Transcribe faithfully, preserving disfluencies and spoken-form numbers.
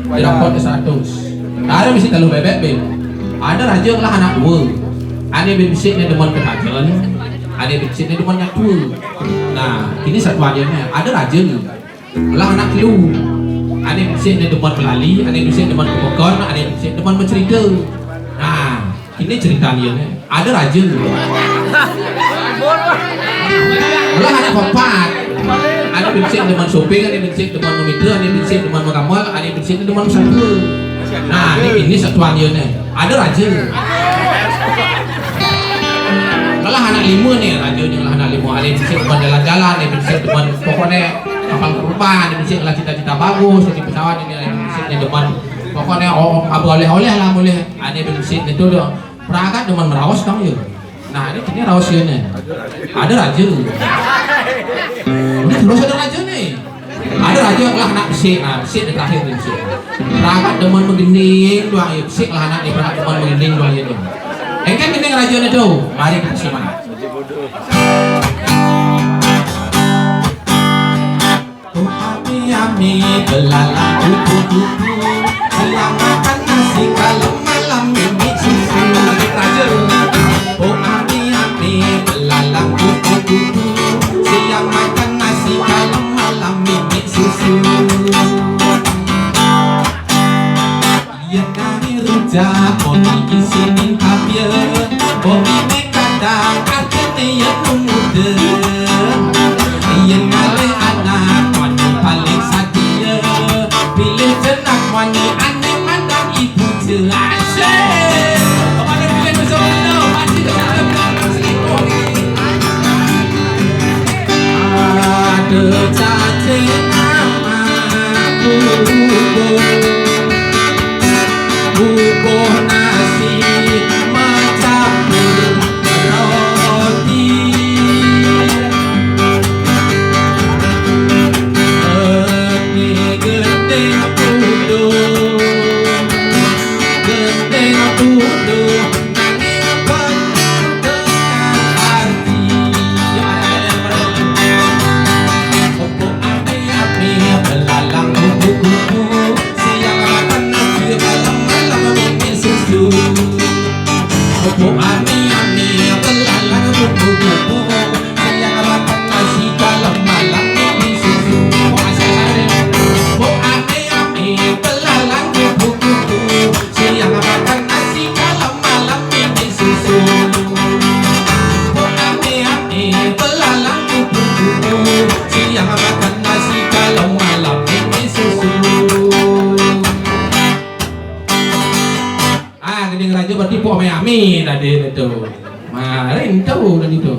Dirapot ke seratus. Ada mesti telu bebek, be. Ada raja ngelah anak dua. Ane bin besik ne demen ketajen, ane bin besik ne demen nyak tua. Nah, kini satuan iye ne. Ada raja ngelah anak telu. Ane bin besik ne demen melali, ane bin besik demen kebekon, ane bin besik demen mencerita. Nah, kini cerita iye ne. Ada raja. Lah anak papat. Ane bin besik demen shopping, ane bin besik demen memitra, ane bin besik demen meramal, ane bin besik demen satua. Nah, ini, ini satuan iye ne. Ada raja. Lah anak lima ne, raja ne lah anak lima. Ane bin besik demen jalan-jalan, ane bin besik demen pokokne kapal terbang, ane bin besik lah cita-cita bagus, jadi pesawat ini, ane bin besik ne demen pokokne, oh, apa oleh-oleh lah boleh. Ane bin besik ne tu dah. Peragat demen meraos tang iye. Nah, ini kini raos iye ne. Ada raja. Ini terus ada raja ne. Ada raja ngelah anak besik. Nah, besik ne terakhir ne besik. Peragat demen megending doang iye. Besik ngelah anak ne peragat demen megending doang iye ne. Engke gending raja ne tu. Mari kita simak. Oh, ami-ami belalang kupu-kupu, siang makan nasi, kalau malam mimik susu. Raja. Oh, ami-ami belalang kupu-kupu, siang makan nasi, kalau malam mimik susu. Yen nami rujak, moni isine kabya, moni ne kadang, artine yen muda. Yen ngalih anak, moni paling satia, pilih jenak, moni ane mandang ibu je. Asik! Kepada pilih bersama, mati bersama, selingkuh. Ada cacing aman. Bubuh, bubuh nasi mencampur roti. Gending, gending puduh, gending puduh. Siang makan nasi, kalau malam minum susu. Ame-ame belalang kupu-kupu. Siang makan nasi, kalau malam minum susu. Ah, gending raja berarti pok ame-ame tadi tu. Maring tu tadi tu.